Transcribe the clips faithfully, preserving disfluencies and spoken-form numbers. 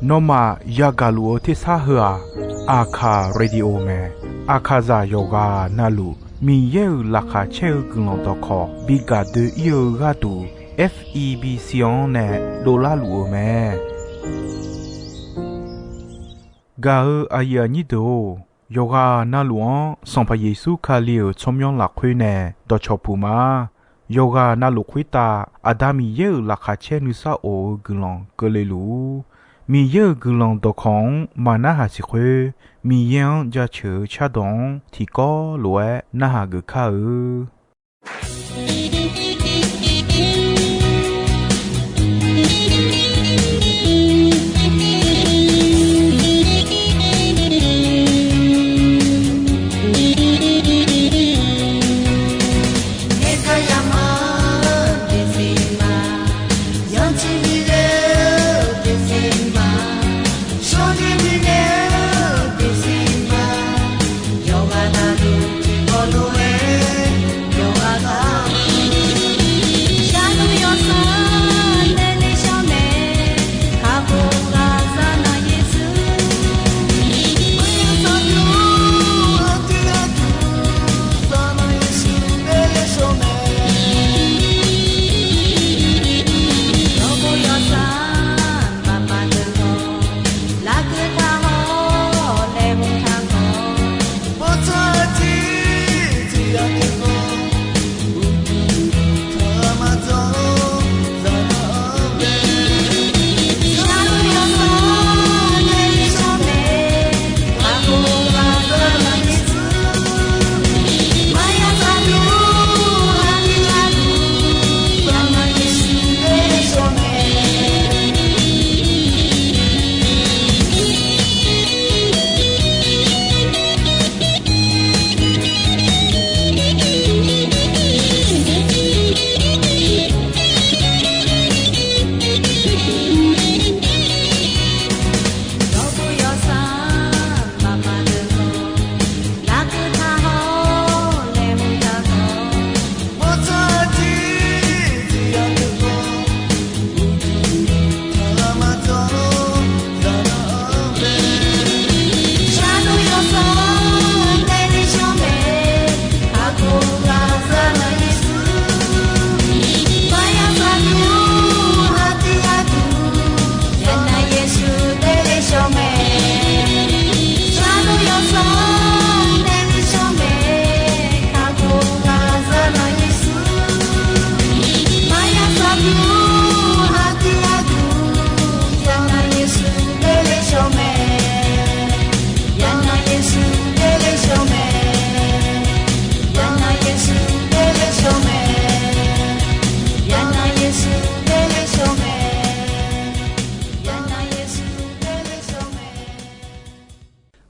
Nawmaf yagaq luf-eu tersar heu-aq, Aqkaq radio mae. Aqkaqzaq yawqghaq navluf Miqyaer-euq laqkhaq caer-eu guiqlanq dawqkawq bi gaq doe-ir-eu gharduq, F E B C-anr nae dovlar luf-eu mae. Gaq-eu aqyuif aqnyir deuq-or, yawqghaq navluf-anr Sanqpaq Yeqsur Kali-euq tsawrmyanr lafkhoer nae dawqcawq puq ma. Yawqghaq navluf khoertav Aqda Miqyaer-euq laqkhaq caer nuisar of-eu guiqlanq keuvle luf-ur. Miqyaer-euq guiqlanq dawqkawq-anr maqnarhaq siq khoer, Miqyaer-anr jaceuq-eu cardawq-anr tiqkawv lof-aer narhaq geuf kar-eu.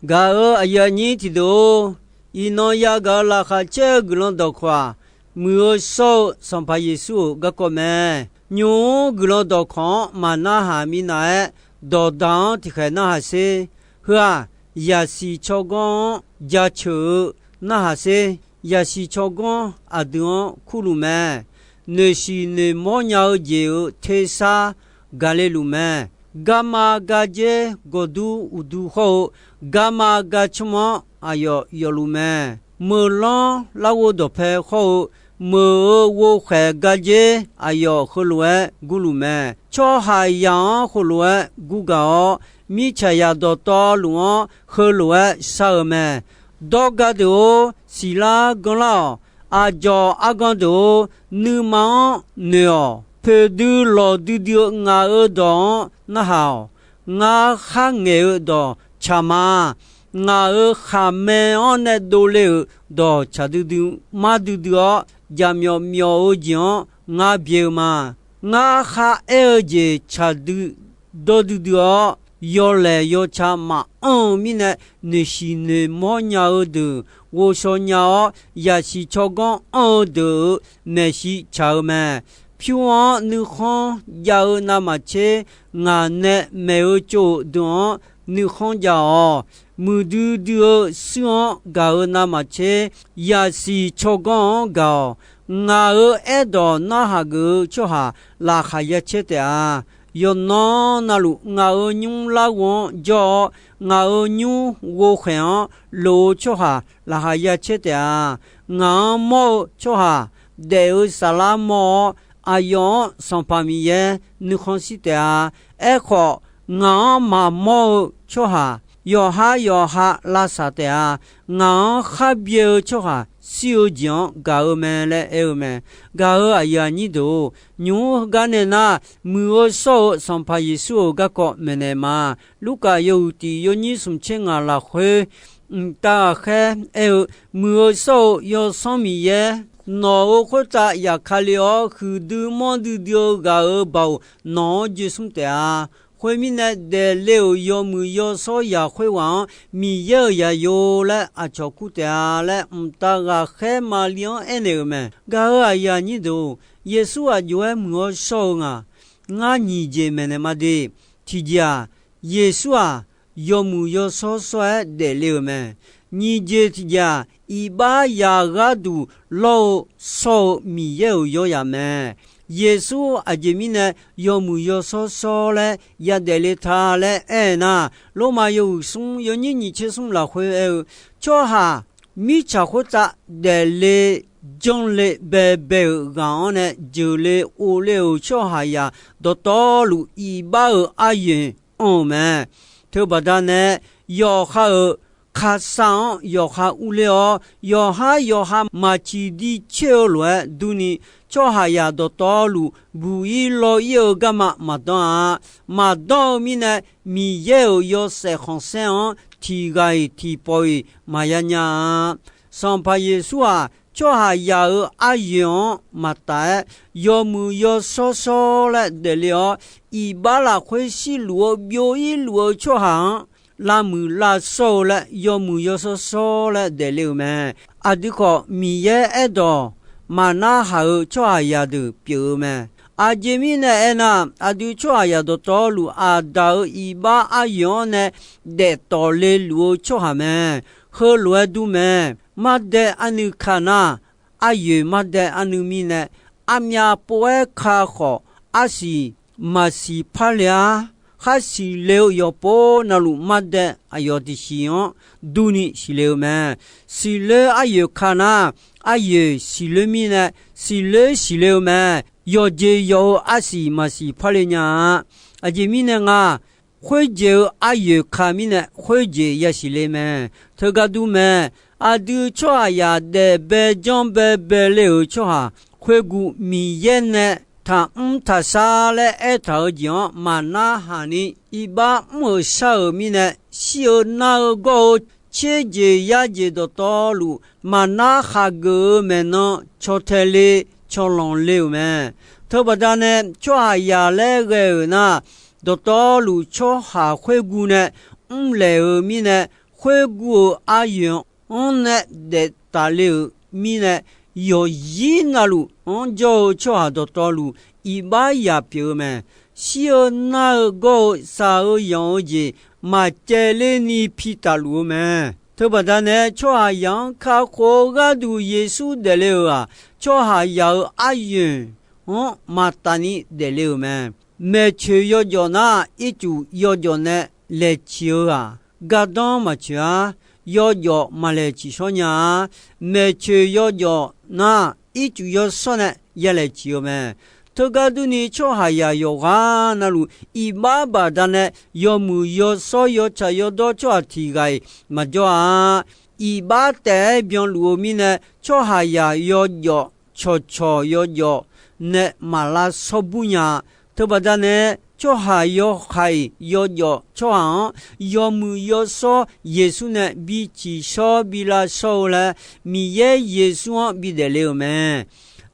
Gaq-euq aqyuif aqnyir tiqdeuq-or, iqnan yagaq-eu laqkhaq caer-eu guiqlanq dawqkawq-aq, muiq-eu shawr-eu Sanqpaq Yeqsur-euq garkawv mae. Nymq-mr guiqlanq dawqkawq-anr maqnarhaq minav-aer, dawqdaq-anr tiqkhaeq narhaq sher. Heu-aq, yaqsiq tsawrganr-anr jaceuq-eu narhaq sher. Yaqsiq tsawrganr aqdui-anr kurluf mae. Noeqshiq noeqmawr nya-eu jeq-euq tersar gaqle luf mae. Garma gardzer gawqdur uqdu hawr-eu, garma garcmr-anr aqyawf yawfluf mae. Meuqlanr larghov dawqpae hawr-eu, meuq-euq ghovkhaeq gardzer aqyawf heulof-aer gurluf mae. Tsawrhaqzaq-anr heulof-aer gurgaq-awr, mirtsaqzaq dawqtawvluf-anr heulof-aer shar-eu mae. Dawrga deuq-or, siqlar ganrlar-awq. Aqdzawq argan deuq-or, nuima-anr noeq-awq. Poeqdui lawqdui dui-eu ngaq-euq dawq-anr narhaq-awq. Ngar kharngaeq-eu dawq tsaq ma. Ngaq-euq khaqmae-anr nae dovle-euq dawq tsaq duidui mar duidui-awr, jaqmyawf myawf-eu jeq-anr ngar byae-eu ma. Ngar kharaer-eu jeq tsaq dui dawr duidui-awr, yawlaeq yawca maqanr-eu mirnae, noeqshiq noeqmawr nya-eu deuq ghovshaw nya-awr, yaqsiq tsawrganr anr-eu deuq-euq maeqshi tsaq-eu mae. Pyur-anr nuikhanr jav-eu navmaqtser, ngaq nae maeq-eu tsov-euq deuq-anr nuikhanr jav-awq. Muiqdui dui-eu shuir-anr gaq-eu navmaqtser, yaqsiq tsawrganr-anr gaq-awq. Ngaq-euq aerdawq narhaq geuf-eu tsawrhaq laqkhaq ya caer taef-a. Yawqnan navluf ngaq-euq nymr larghov-anr jawr-awr, ngaq-euq nymr ghovkhaeq-anr loq-eu tsawrhaq laqkhaq ya caer taef-a. Ngaq-anr mawr-eu tsawrhaq daef-eu saflar mawr-awr, aqyawf-anr Sanqpaq Miqyaer nuikhanr shir taef-a. Aerkhawf, ngaq-anr maqmawr-eu tsawrhaq yawqhar yawqha lavsaq taef-a. Ngaq-anr khar byae-eu tsawrhaq shir-eu jeq-anr gaq-eu mae laer aer-eu mae. Gaq-euq aqyuif aqnyir deuq-or, nymq-mr heugar nae nar, Muiq-eu shawr-eu Sanqpaq Yeqsur-euq garkawv maeqnaeq ma. Lurkaf yawhuiq tiq yawnyir smq tser ngaq lafkhoer, mqtav ghaqkhaer aer-eu, Muiq-eu shawr-eu Yawsanr Miqyaer, nawq-euq khoertav yaf ka le-awr, huiqdui manrdui dui-eu ghaq-euq baoq nawq-anr joe smr taef-a. Khoermirnae, daefle-euq yawmuiq yawshawr yaq khoerghaq-anr Miqyaer-euq zaqyo laer aqcawq kur taef-a laer, mqtav ghaqkhaer Maqli-anr aernaeq-euq mae. Gaq-euq aqyuif aqnyir deuq-or, Yeqsur aq jov-aer muiq-awr shawr-eu nga. Ngar nyiq jeq maeqnaeq ma de. Tiqjeq-aq, Yeqsur-aq, yawmuiq yawshawr shawr-aer daefle-euq mae. Nyiq jeq tiqjeq-aq, iqbax yaq gharduq lawr-eu shawr-eu Miqyaer-euq yawr yaf mae. Yeqsur aqjeq mirnae yawmuiq yawshawr shawr laer yadaef le ta laer aer-eu nar, Lormav yawhuiq smr yawnyir nyiq tser smr lafkhoer aer-eu, tsawrhaq mirtsaq khoertav daefle janrle baebae-euq ghaq-anr nae jeuqle ovle-euq tsawrhaqzaq dawqtawvluf iqbax-euq aryoeq anr-eu mae. Teubaqda nae yawqha-euq kaqsaq-anr yawqha urler-awr, yawqhar yawqha maqciq di coer-eu lof-aer durni, tsawrhaqzaq dawqtawvluf buq-ir law-ir-eu garma maqdanr-a. Maqdanr-eu mirnae, Miqyaer-euq yawshaef khanqsaer-anr tiq ghaq-iq tiq pawf-iq maqya nya-a. Sanqpaq Yeqsur-aq, tsawrhaqzaq-euq aryoeq-anr maqtaf-aer, yawmuiq yawshawr shawr laer daefle-awr, iqbax lafkhoer shirluf-eu byov-ir luf-eu tsawrhaq-anr lavmuiq lavshawr-eu laer yawmuiq yawshawr shawr laer daefle-euq mae. Aqdui khawf, Miqyaer aerdawq maqnarhaq-eu tsawrhaqzaq deuq pyeuf-eu mae. Aqjeq mirnae aernar, aqdui tsawrhaqzaq dawqtawvluf Aqdaq-euq iqbax aryoeq-anr nae daef tawf le luf-eu tsawrhaq mae. Heulof-aer dur mae. Mardae arnuiv ka nar, aryoeq mardae arnuiv mirnae, armyav pov-aer ka khawf, arsiq maqsiq parle-ar. Khar siqle-eu yawqpov navluf mardae aqyawf tiqsiq-anr durni siqle-eu mae. Siqloer aryoeq ka nar, aryoeq siqloer mirnae, siqloer siqle-eu mae. Yawqjeq yawq-eu arsiq maqsiq parle nya-a. Aqjeq mirnae nga, khoerjeq-eu aryoeq ka mirnae, khoerjeq yasiq le mae. Teugar dur mae. Aqdui tsawrhaqzaq daef bae janr bae bae le-euq tsawrhaq khoerguv Miqyaer nae taqmr taqshar laer aertaq-eu jeq-anr maqnarhaq ni, iqbax mr-euq shar-euq mirnae, shir-eu nar-eu gawr-eu tserjeq yarjeq dawqtawvluf maqnarhaq geuf-eu maeqnan caw tae le, cawlanq le-euq mae. Teubaqda nae tsawrhaqzaq laer ghae-euq nar, dawqtawvluf tsawrhaq khoerguv nae mrlaeq-euq mirnae, khoerguv-euq aryoeq-anr nae daef tafle-euq mirnae, yawqzir navluf-anr jawr-eu tsawrhaq dawqtawvluf iqbax yaq pyeuf-eu mae. Shir-eu nar-eu gawr-eu shaq-eu yanq-eu jeq maqcaevler ni pi tafluf-eu mae. Teubaqda nae tsawrhaqzaq-anr kakhof-eu gharduq Yeqsur daefle-euq-aq, tsawrhaqzaq-euq aryoeq-anr maqtaf ni daefle-euq mae. Maeqtsoeq yawjawf nar, ircuf yawjawf nae laeq ciq-eu-aq, gardanr maqtsoeq-ar. Yawjawf maqlaeq ciqshawr nya-a. Maeqtsoeq yawjawf nar, ircuf yawshawr nae ya laeq ciq-eu mae. Teugar durni, tsawrhaqzaq yawqghaq navluf iqbax baqdanae yawmuiq yawshawr yawtsaq yawdawr tsawrhaq tiq ghaq-iq maqjawr-a. Iqbax taef-aer byanluf-eu mirnae, tsawrhaqzaq yawjawf cawqcawq yawjawf nae maq lavshawr bur nya-a. Teubaqda nae, tsawrhaq yawhaiq yawjawf tsawrhaq-anr yawmuiq yawshawr Yeqsur nae bi ciqshawr bi lavshawr-eu laer, Miqyaer Yeqsur-anr bidaef le-euq mae.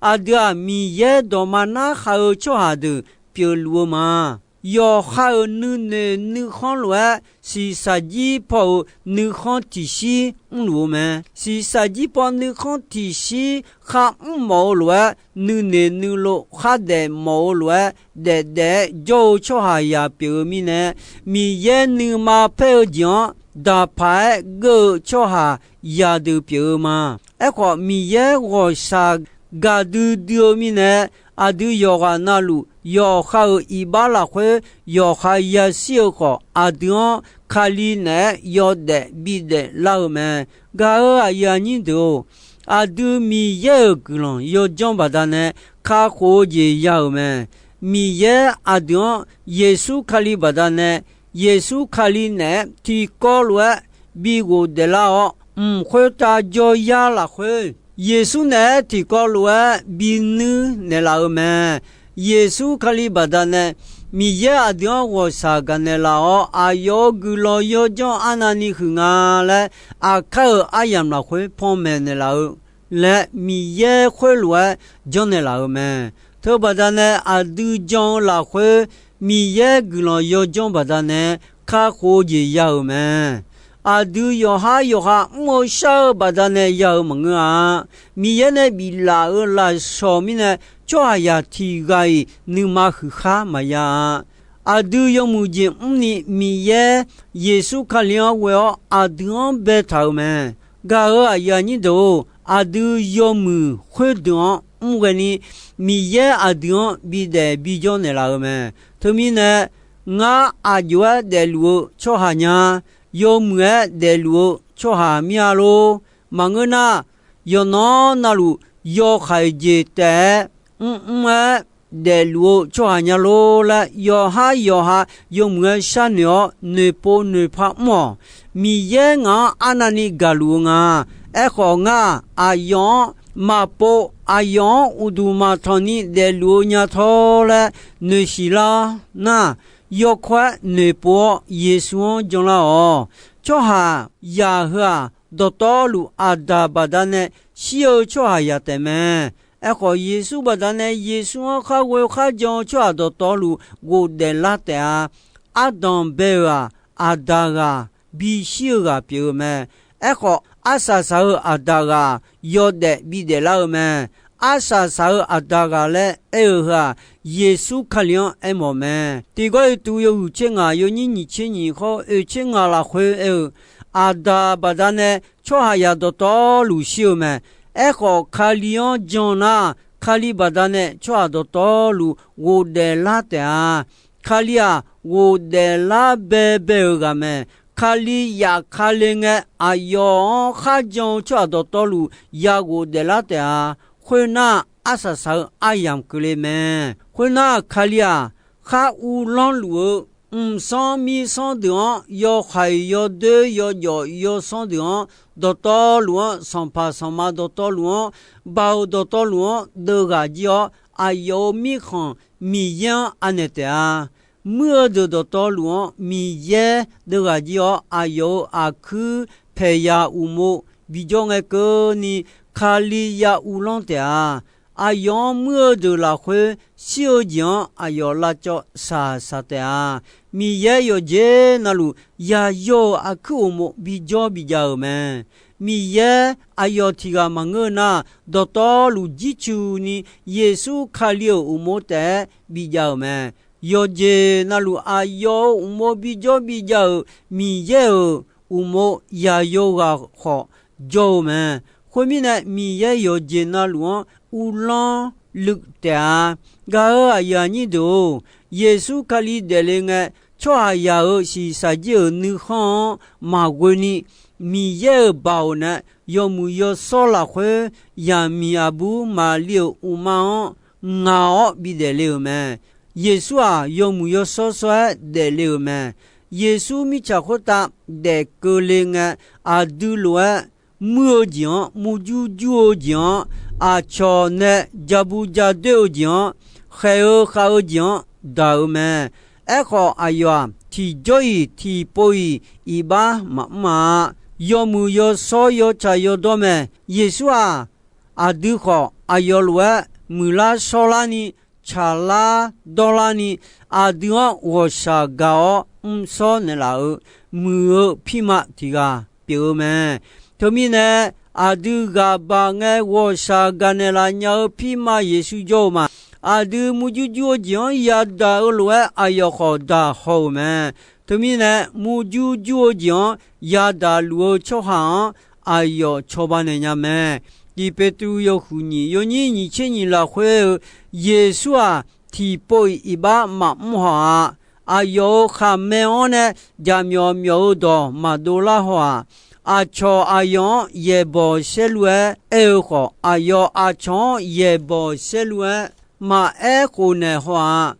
Aqdui-aq, Miqyaer dawqma narhaq-eu tsawrhaq deuq pyeufluf-eu ma. Yawqha-euq nuinoeq nuikhanr lof-aer, shiqshaq jir paw-euq nuikhanr tiqshir mrluf-eu mae. Shiqshaq jir paw nuikhanr tiqshir kharmr mawf-eu lof-aer, nuinoeq nuilov khardaef mawf-eu lof-aer, daefdaef-aer jawr-eu tsawrhaqzaq pyeuf-eu mirnae, Miqyaer nuima paer-eu jeq-anr daqpaq-aer geur-eu tsawrhaqzaq deuq pyeuf-eu ma. Aerkhawf, Miqyaer ghawqshaq gaqdui dui-eu mirnae, aqdui yawqghaq navluf yawqha-euq iqbax lafkhoer yawqha yashir-eu khawf, aqdui-anr Kali naeq-aer yawdaef bidaef lar-eu mae. Gaq-euq aqyuif aqnyir deuq-or, aqdui Miqyaer-euq guiqlanq yawdzanr baqdanae kakhof-eu jeq ya-euq mae. Miqyaer aqdui-anr Yeqsur Kali baqdanae, Yeqsur Kali naeq-aer tiqkawv lof-aer bi ghofdaef lar-awr, mq khoertav jawryar lafkhoer, Yeqsur naeq-aer tiqkawv lof-aer binuir naeqlaf-eu mae. Yeqsur Kali baqdanae, Miqyaer aqdui-anr ghawqshaq gaqnaeq laf-awr, aqyawf-euq guiqlanq yawdzanr arnavni huiq nga laer, aqkar-euq aryamq lafkhoer panmaeq naeqlaf-eu laer, Miqyaer khoerlof-aer janrnaeq laf-eu mae. Teubaqdanae aqdui jan-eu lafkhoer, Miqyaer guiqlanq yawdzanr baqdanae kakhof-eu jeq ya-euq mae. Aqdui yawqhar yawqha mr-eu shar-eu baqdanae ya-euq maqngeur-a. Miqyaer nae biflaf-euq lafshawq mirnae, tsawrhaqzaq tiq ghaq-iq nuima huiq khar maqya-a. Aqdui yawmuiq jeq mrni Miqyaer Yeqsur Kali-anr ghoe-awr aqdui-anr baetaq-euq mae. Gaq-euq aqyuif aqnyir deuq-or, aqdui yawmuiq khoerdeuq-anr mr ghaeni, Miqyaer aqdui-anr bidaef bijawr naeqlaf-eu mae. Teumirnae, ngar aqjox-aer daefluf-eu tsawrhaq nya, yawmuiq-aer daefluf-eu tsawrhaq mir-a lor. Maqngeur nar, yawqnan navluf yawkhaeq jeq taef-aer mrmr-aer daefluf-eu tsawrhaq nya lor laer, yawqhar yawqha yawmuiq-aer sharnoeq-awr noeqpov noeqpar mr-awq. Miqyaer ngaq-anr arnavni gaqluf-eu nga. Aerkhawf, ngar aqyawf-anr maqpov, aqyawf-anr uqduq maqtanq ni daefluf-eu nya tawr laer noeqsiq lar nar, yawkawr-aer noeqpov-awr Yeqsur-anr janlar-awq. Tsawrhaqzaq heu-aq, dawqtawvluf Aqdaq baqdanae shir-eu tsawrhaqzaq taef mae. Aerkhawf, Yeqsur baqdanae Yeqsur-anr khar ghoe kharjan-eu tsawrhaq dawqtawvluf ghofdaef lar taef-a. Ardanq bae-euq-aq, Aqdaq ghaq bishir-eu ghaq pyeuf-eu mae. Aerkhawf, arsaq saq-eu Aqdaq ghaq yawdaef bidaef lar-eu mae. Arsaq saq-eu Aqdaq ghaq laer aer-eu heu-aq, Yeqsur Kali-anr aermawf mae. Tiqgawr-iq tuv yawhuiq tser ngaq, yawnyir nyiq tser nyiq hawr oeq tser ngaq lafkhoer aer-eu, Aqdaq baqdanae tsawrhaqzaq dawqtawvluf shir-eu mae. Aerkhawf, Kali-anr jan nar, Kali baqdanae tsawrhaq dawqtawvluf ghofdaef lar taef-a. Kali-aq, ghofdaef lar baebae-euq ghaq mae. Kali yaf Kali ngae, aqyawf-anr kharjan-eu tsawrhaq dawqtawvluf ya ghofdaef lar taef-a. Khoernar, arsaq saq-eu aryamq keuvle mae. Khoernar, Kali-aq, khar uvlanr luf-eu mqsanr mirsanr deuq-anr, yawhaiq yawdoer yawjawf yawsanr deuq-anr, dawqtawvluf-anr, sanqpaq sanqma dawqtawvluf-anr, baoq dawqtawvluf-anr deuv ghaq jir-awr, aqyawf-euq mirkhanq Miqyaer-anr anaeq taef-a. Muir-eu deuq dawqtawvluf-anr Miqyaer deuv ghaq jir-awr, aqyawf-euq aqkuir paeqya uqmov bijawr ngae keuvni, Kali ya uvlanr taef-a. Aqyawf-anr muir-eu deuq lafkhoer shir-eu jeq-anr aqyawf lavcawv shaqshaq taef-a. Miqyaer yawqjeq navluf yaqyawf-euq aqkuir uqmov bijawr bijav-euq mae. Miqyaer aqyawf tiq ghaq maqngeur nar, dawqtawvluf jircuf ni Yeqsur Kali-euq uqmov taef-aer bijav-euq mae. Yawqjeq navluf aqyawf-euq uqmov bijawr bijav-euq Miqyaer-euq uqmov yaqyawf ghaq khawf jawr-eu mae. Khoermirnae, Miqyaer yawqjeq navluf-anr uvlanr luiv taef-a. Gaq-euq aqyuif aqnyir deuq-or, Yeqsur Kali daefle ngae, tsawrhaqzaq-euq shiqshaq jir-euq nuikhanr-anr maqghoe ni, Miqyaer-euq baoq nae yawmuiq yawshawr lafkhoer, yaqmiq aqbur Maqli-euq uqma-anr ngaq-awr bidaef le-euq mae. Yeqsur-aq, yawmuiq yawshawr shawr-aer daefle-euq mae. Yeqsur mirtsaq khoertav daef keuvle ngae, aqdui lof-aer muir-eu jeq-anr, murjur jur-eu jeq-anr, aqcawq nae jabu jadoer-eu jeq-anr, khaeq-eu khav-eu jeq-anr daq-euq mae. Aerkhawf, aqyawf-aq, tiqjawr-iq tiqpov-iq iqbax maqmr-a. Yawmuiq yawshawr yawtsaq yawdawr mae. Yeqsur-aq, aqdui khawf aqyawf lof-aer muiqlar shawrlarni, tsaqlar dawrlarni, aqdui-anr ghawqshaq gaq-awr mrshawr naeqlaf-euq muiq-eu pirma tiq ghaq pyeuf-eu mae. Teumirnae, aqdui ghaq baq ngae ghawqshaq gaq naeqlaf nya-eu pirma Yeqsur jawr-eu ma. Aqdui murjur jur-eu jeq-anr yadaq-eu lof-aer aqyawf khawf daq haw-euq mae. Teumirnae, murjur jur-eu jeq-anr yadaq luf-eu tsawrhaq-anr aqyawf cawba naeq nya mae. Tiq Peqtruv yawhuiq nyiq yawnyir nyiq tser nyiq lafkhoer-eu, Yeqsur-aq, tiqpov-iq iqbax maqmr haw-a. Aqyawf-euq khaqmae-anr nae jaqmyawf myawf-eu dawq maqdov lar haw-aq. Aqcawq aqyawf-anr yaeqbawq saerlu-aer aer-eu khawf, aqyawf aqcawq-anr yaeqbawq saerlu-aer maqaer khofnaeq haw-aq.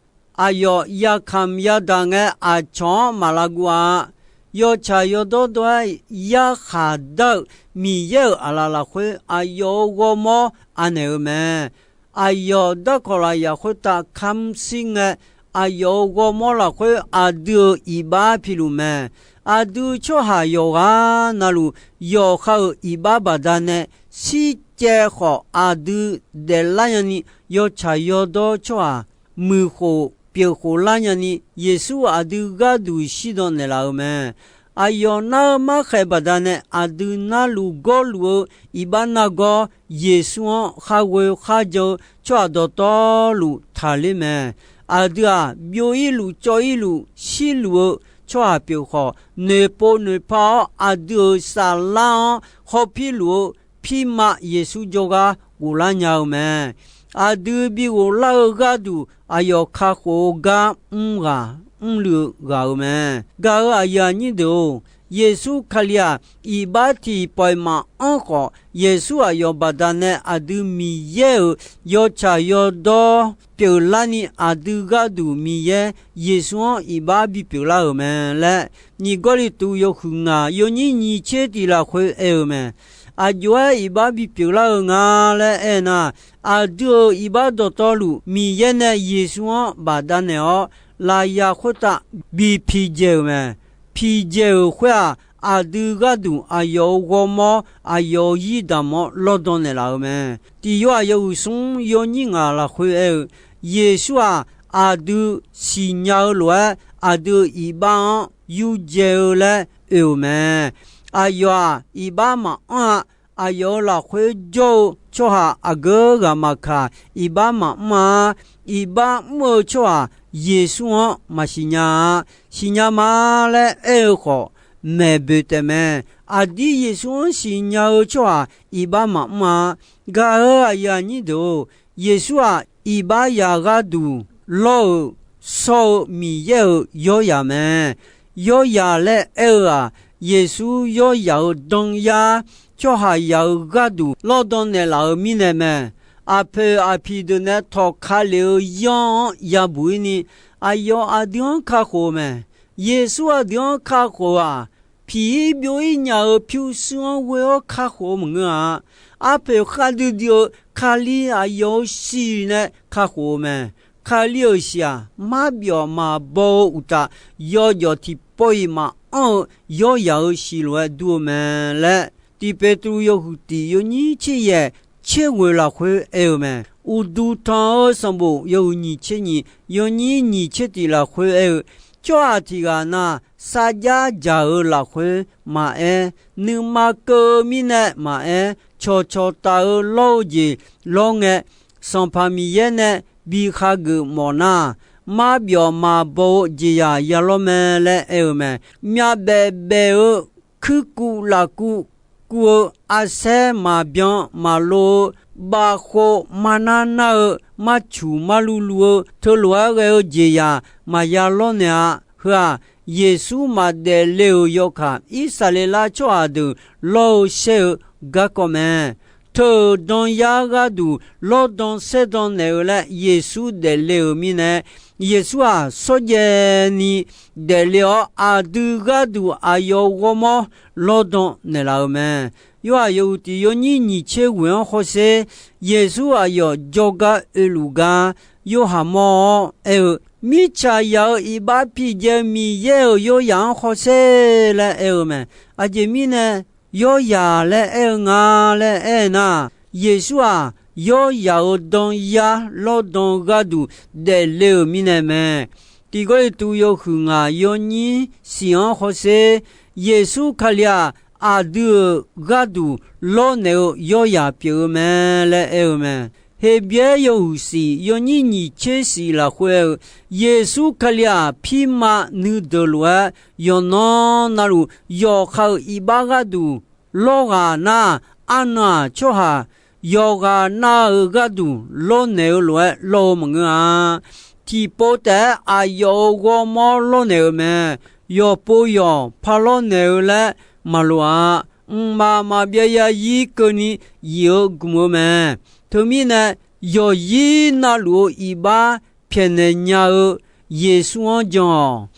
Aqyawf yakamq yadaq ngae, aqcawq-anr maq lavguv-a. Yawtsaq yawdawr dawr-aer yarkhaq dar-euq Miqyaer-euq aqlaf lafkhoer, aqyawf-euq ghawrmawr anaeq-eu mae. Aqyawf darkawq lafyaq khoertav kamr shir ngae, aqyawf-euq ghawrmawr lafkhoer aqdui-euq iqbax piluf mae. Aqdui tsawrhaq yawqghaq navluf yawqha-euq iqbax baqdanae shircaev khawf, aqdui daeflar nyani, yawtsaq yawdawr tsawrhaq muiqkhof pyeufkhof lar nyani, Yeqsur aqdui gharduq shirdan naeqlaf-euq mae. Aqyawf nar-eu markhaeq baqdanae, aqdui narluf gawrluf-eu iqbax nargawr, Yeqsur-anr khar ghoe kharjan-eu tsawrhaq dawqtawvluf taqler mae. Aqdui-aq, byov-ir luf cawv-ir luf shirluf-eu tsawrhaq pyeuf khawf, noeqpov noeqpa-awr aqdui-euq saflar-anr hawpir luf-eu pirma Yeqsur jawrgar ghoflar nya-eu mae. Aqdui bi ghoflar-eu gharduq, aqyawf kakhof-eu gar mr ghaq mrluiv-eu ghaq-euq mae. Gaq-euq aqyuif aqnyir deuq-or, Yeqsur Kali-aq, iqbax tiqpawf-iq maqanr khawf, Yeqsur aqyawf baqdanae aqdui Miqyaer-euq yawtsaq yawdawr pyeuflarni, aqdui gharduq Miqyaer Yeqsur-anr iqbax bipyeuf lar-euq mae laer, Nyiq Gawrliqtu yawhuiq ngaq yawnyir nyiq tser tiq lafkhoer aer-eu mae. Aqjox-aer iqbax bipyeuf lar-eu nga laer aernar, aqdui-euq iqbax dawqtawvluf Miqyaer nae Yeqsur-anr bafdav naeq-awr, lafyaq khoertav bi piqdzaeq-euq mae. Piqdzaeq-euq khoer-aq, aqdui gharduq aqyawf-euq ghawrmawr, aqyawf-euq zir damq-anr lawrdan naeqlaf-euq mae. Tiq Yorhaq yawhuiq smr yawnyir ngaq lafkhoer aer-eu, Yeqsur-aq, aqdui siqnya-eu lof-aer aqdui-euq iqbax-anr yurdzae-eu laer oe-euq mae. Aqyawf-aq, iqbax maqanr-a. Aqyawf-euq lafkhoer jawr-eu tsawrhaq aqgeu ghaq maqkaq, iqbax maqmr-a. Iqbax mr-eu tsawrhaq Yeqsur-anr maqsiq nya-a. Siqnya ma laer aer-eu khawf, maeq boeq taef mae. Aqdir Yeqsur-anr siqnya-eu tsawrhaq iqbax maqmr-a. Gaq-euq aqyuif aqnyir deuq-or, Yeqsur-aq, iqbax yaq gharduq lawr-euq shawr-eu Miqyaer-euq yawryaq mae. Yawryaq laer aer-eu-aq, Yeqsur yawryaq-euq danyar, tsawrhaqzaq-euq gharduq lawrdan naeqlaf-euq mirnae mae. Aqpoeq aqpiq deuq nae tawqka lef-eu yanr-anr yabuq-ir ni, aqyawf aqdui-anr kakhof-eu mae. Yeqsur aqdui-anr kakhof-aq, piq-ir byov-ir nya-eu pyurshuir-anr ghoe-awr kakhof-eu maqngeur-a. Arpoeq khavdui dui-eu Kali aqyawf-euq shiq nae kakhof-eu mae. Kali-euq shiq-aq, marbyawf maqbaw-eu uqtaf, yawjawf tiqpov-iq maqanr-eu yawryaq-euq shiq lof-aer dur-eu mae laer, Tiq Peqtruv yawhuiq tiq yawnyir tser yaeq tser ghoeq lafkhoer aer-eu mae. Uqduq tanq-eu sanqbof yawhuiq nyiq tser nyiq yawnyir nyiq tser tiq lafkhoer aer-eu, tsawrhaq tiq ghaq na, sarjax dzaq-eu lafkhoer maqaer, nuima keuv-eu mirnae maqaer, cawqcawq taf-eu lawr-eu jeq lawr ngae, Sanqpaq Miqyaer nae bi khageuf mawf nar, marbyawf maqbaw-eu jeqzaq ya lawr mae laer aer-eu mae. Myavbaef baef-eu, kuirkuv lafkuv kuv-eu, arsaer maqbyan maqlo-eu, bavkhov marnar nar-eu, marcuq marluv luv-eu, teulof-aer ghae-eu jeqzaq maqya lawrnaeq-a. Heu-aq, Yeqsur maqdaef le-euq yawkaq, Irsaqleqlav tsawrhaq deuq lawr-eu shaer-eu garkawv mae. Teu-euq danyar gharduq lawrdan saerdan naeq-eu laer Yeqsur daefle-euq mirnae, Yeqsur-aq, shawrjaev ni daefle-awr, aqdui gharduq aqyawf ghawrmawr lawrdan naeqlaf-euq mae. Yorhaq yawhuiq tiq yawnyir nyiq tser ghoeq-anr hawsher, Yeqsur aqyawf jawrgar oeluf gar Yorhaq mawr-awr aer-eu, Mirtsaqzaq-euq iqbax piqdzae-eu Miqyaer-euq yawryaq-anr hawsher laer aer-eu mae. Aqjeq mirnae yawryaq laer aer-eu nga laer aer nar, Yeqsur-aq, yawryaq-euq danyar lawrdan gharduq daefle-euq mirnae mae. Tiq Gawrliqtu yawhuiq ngaq yawnyir siq-anr hawsher, Yeqsur Kali-aq, aqdui-euq gharduq lawrnaeq-eu yawryaq pyeuf-eu mae laer aer-eu mae. Heqbyaer yawhuiq siq yawnyir nyiq tser siq lafkhoer aer-eu, Yeqsur Kali-aq, pirma nuideuq lof-aer yawqnan navluf yawqha-euq iqbax gharduq lawr ghaq nar, arnan-aq, tsawrhaq yawqghaq nav-euq gharduq lawrnaeq-eu lof-aer lawr-eu maqngeur-a. Tiqpov taef-aer aqyawf-euq ghawrmawr lawrnaeq-euq mae. Yawqpov yawq par lawrnaeq-eu laer maqloq-a. Mqmaq maqbyav zarzir keuvni yif-eu gmq-eu mae. Teumirnae, yawqzir navluf-eu iqbax pyaeqnaeq nya-eu Yeqsur-anr jan-awq.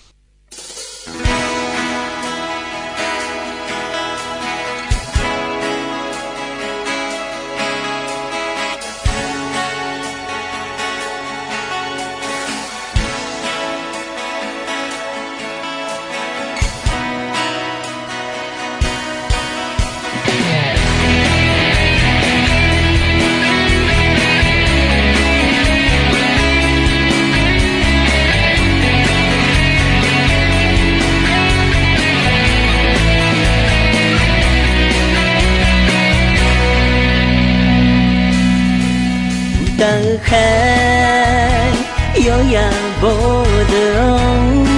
Uqtaf-eu khaer yawr ya bawr-eu deuq-anr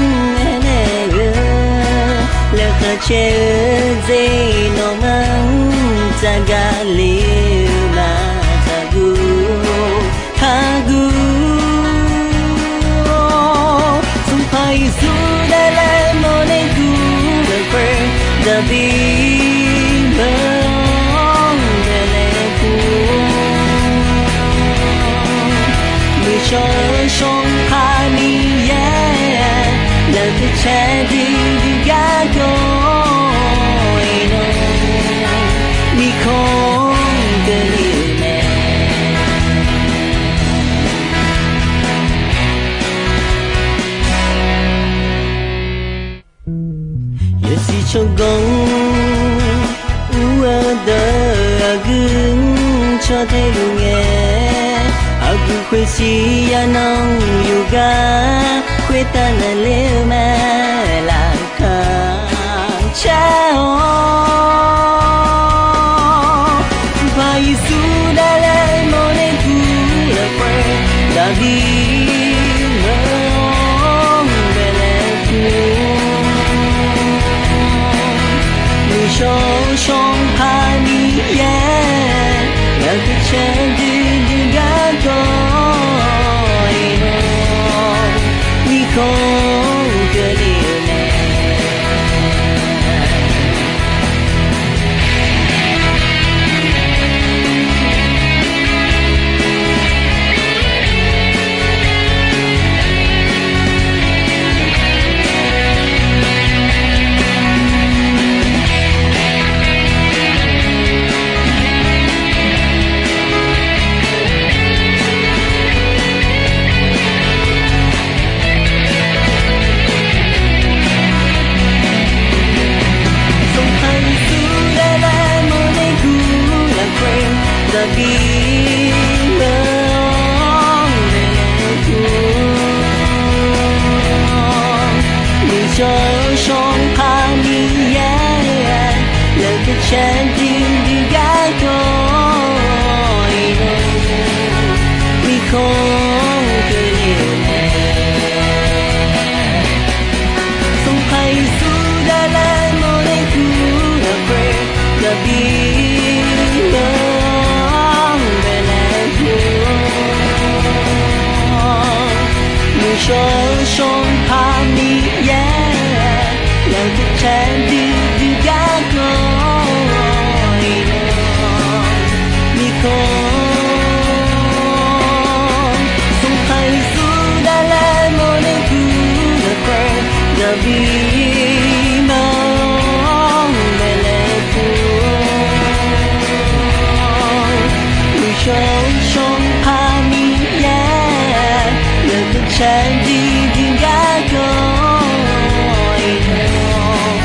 aernaeq-eu, laeqhmq caer-eu dzer nawmaf-anr tsaqgaq le-eu ma. Taqguv, taqguv, Sanqpaq Yeqsur daef laer mawrnae guv-eu khoer, Daqbir meuq-anr daef laer guv-awr, muiqshawr-eu Sanqpaq Miqyaer, laeqhmq caer duidui garkawv-ir nawr, mirkhanq keuvle-euq mae. Yawsiq tsawrganr ur-eu deuq aqgeu cawdae luf ngae, aqgeu khoershir yanan yawqgar khoertav naqler-eu mae. Laqkhaq caer-awr, Sanqpaq Yeqsur daef laer mawrnae guv-eu khoer, Daqbir meuq-anr daef laer guv-awr, muiqshawr-eu Sanqpaq Miqyaer, laeqhmq caer duidui garkawv-ir nawr, mirkhanq keuvle-euq mae. Sanqpaq Yeqsur daef laer mawrnae guv-eu khoer, Daqbir meuq-anr daef laer guv-awr, muiqshawr-eu Sanqpaq Miqyaer, laeqhmq caer duidui garkawv-ir nawr, mirkhanq keuvle-euq mae. Sanqpaq Yeqsur daef laer mawrnae guv-eu khoer, Daqbir meuq-anr daef laer guv-awr, muiqshawr-eu Sanqpaq Miqyaer, laeqhmq caer duidui garkawv-ir nawr, mirkhanq Sanqpaq Yeqsur daef laer mawrnae guv-eu khoer, Daqbir meuq-anr daef laer guv-awr, muiqshawr-eu Sanqpaq Miqyaer, laeqhmq caer duidui garkawv-ir nawr,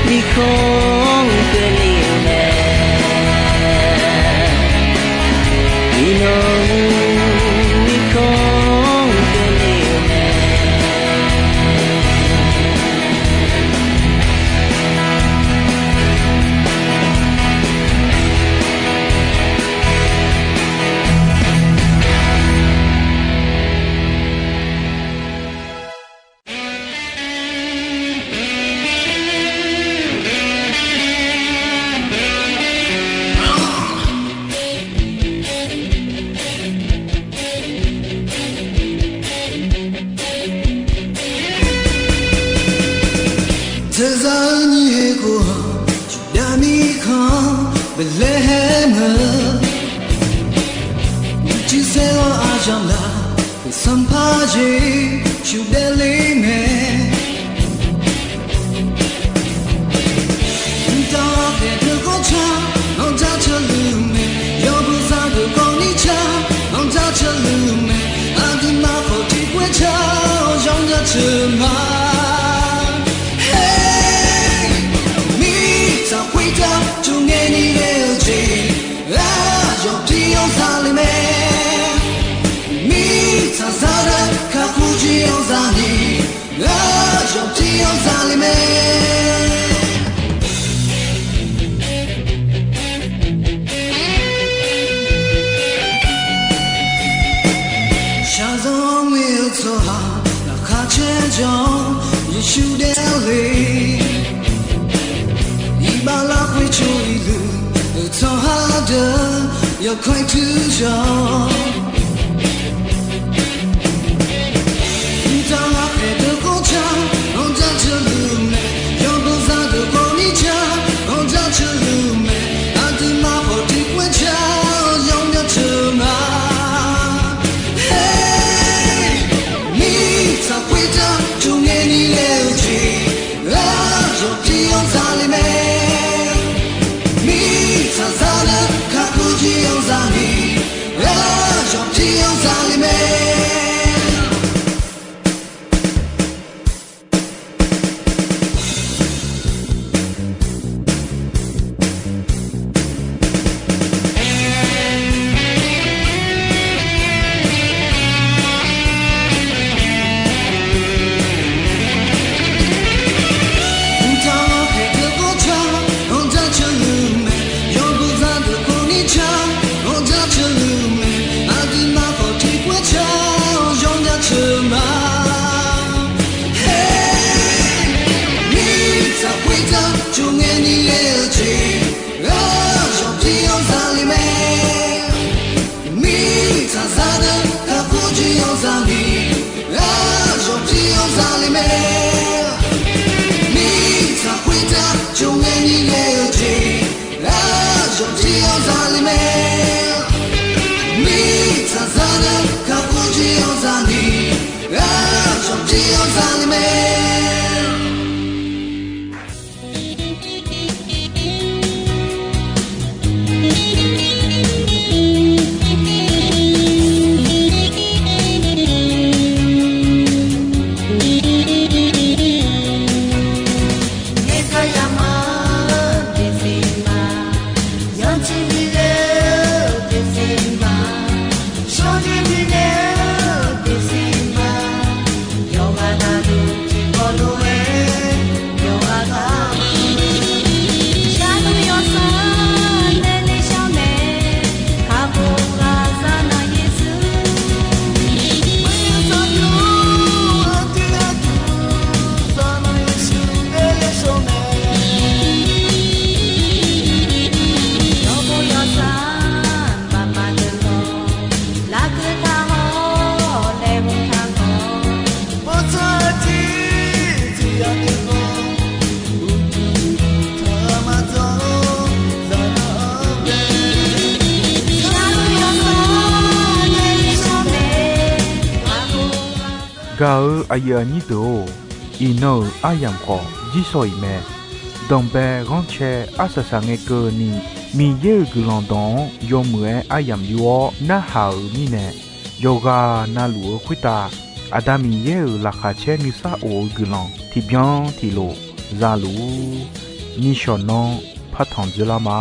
mirkhanq keuvle-euq mae. Iqnan mirkhanq keuvle-euq mae. Zaq-eu nyiq khoer-aq, Yurdav mirkhanq Beqlaeqhaeq-eu, uqcif saer-awr aqyamq laf sanqpaq Yeqsur daefle mae. Mqtav ghaqkhaeq deuq ghawrca, nawq jaceuq luf mae. Yawqbuiq zaqdeuq kawvni car, nawq jaceuq luf mae. Aqduimaf khawf tiqkawv-aer car-awr, yanr jaceuq ma. Mirtsaq khoertav jov ngae ni ghae-eu jeq, aqyawf tir-awr zale mae. Mirtsaq zaqdeuq kakhof jir-awr zani, aqyawf tir-awr zale mae. Shaqzanq ghae-eu tsawrhaq laqkhaq caer jan-awr Yeqsur daefle. Iqbax larkhoer coq-iq luf-eu tsawrhaq deuq yawkawr-aer tuir ya-awr, mqtav ghaqkhaeq deuq ghawrca, nawq jaceuq luf mae. Yawqbuiq zaqdeuq kawvni car, nawq jaceuq luf mae. Aqduimaf khawf tiqkawv-aer car-awr, yanr jaceuq ma. Mirtsaq khoertav jov ngae ni ghae-eu jeq, aqyawf tir-awr zale mae. Mirtsaq zaqdeuq kakhof jir-awr zani, aqyawf tir-awr zale mae. Mqtav ghaqkhaeq deuq ghawrca, nawq jaceuq luf mae. Yawqbuiq zaqdeuq kawvni car, nawq jaceuq luf mae. Aqduimaf khawf tiqkawv-aer car-awr, yanr jaceuq ma. Mirtsaq khoertav jov ngae ni ghae-eu jeq, aqyawf tir-awr zale mae. Mirtsaq zaqdeuq kakhof jir-awr zani, aqyawf tir-awr zale mae. Mirtsaq khoertav jov ngae ni ghae-eu jeq, aqyawf tir-awr zale mae. Mirtsaq zaqdeuq kakhof jir-awr zani, aqyawf tir-awr zale mae. Gaq-eu aqyuif aqnyir deuq-or, iqnan-euq aryamq khawf jirsawq iq mae. Danqbae ghanrcae arsaq saq ngae keuvni, Miqyaer-euq guiqlanq dawq-anr yawmuiq-aer aryamq yur-awr narhaq-euq mirnae, yawqghaq na luf-eu khoertav Aqda Miqyaer-euq laqkhaq caer nuisar of-eu guiqlanq tiqbyan tiqlof za luf-ur. Nishawq nanr partanq dzeurlar ma.